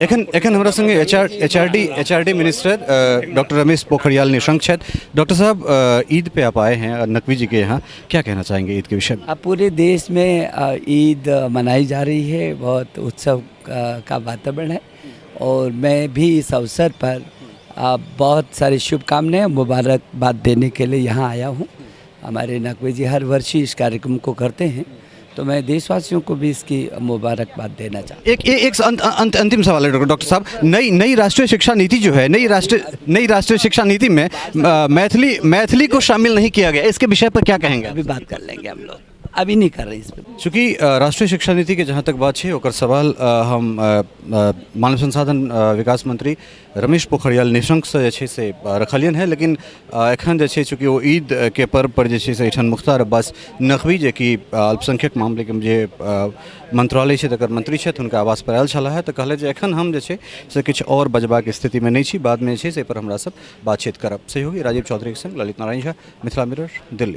एखन एखन हमरा संगे H R D minister doctor Ramesh Pokhriyal Nishank छथि। डॉक्टर साहब, ईद पे आप आए हैं नकवी जी के यहाँ, क्या कहना चाहेंगे ईद के विषय में? अब पूरे देश में ईद मनाई जा रही है, बहुत उत्सव का वातावरण है और मैं भी इस अवसर पर बहुत सारी शुभकामनाएं, मुबारकबाद देने के लिए यहाँ आया हूँ। हमारे नकवी जी हर वर्ष ही इस कार्यक्रम को करते हैं, तो मैं देशवासियों को भी इसकी मुबारकबाद देना चाहता एक एक, एक अंत, अंत, अंतिम सवाल है डॉक्टर साहब, नई नई राष्ट्रीय शिक्षा नीति जो है, नई राष्ट्रीय शिक्षा नीति में मैथिली मैथिली को शामिल नहीं किया गया, इसके विषय पर क्या कहेंगे? हूँ। अभी बात कर लेंगे हम लोग, अभी नहीं कर रहे इस पर। चूँकि राष्ट्रीय शिक्षा नीति के जहाँ तक बात छै, ओकर सवाल हम मानव संसाधन विकास मंत्री रमेश पोखरियाल निशंकसँ जे छै से रखलियनि हेँ, लेकिन एखन जे छै, चूँकि ओ ईद के पर्व पर जे छै से एहिठाम मुख्तार अब्बास नकवी, जे कि अल्पसंख्यक मामलेके जे मंत्रालय छै तकर मंत्री छथि, हुनका आवास पर आयल छलाह, तऽ कहलथि जे एखन हम जे छै से किछु आओर बजबाक स्थितिमे नहि छी, बादमे जे छै से एहिपर हमरा सब बातचीत करब। सहयोगी राजीव चौधरीके संग ललित नारायण झा, मिथिला मिरर, दिल्ली।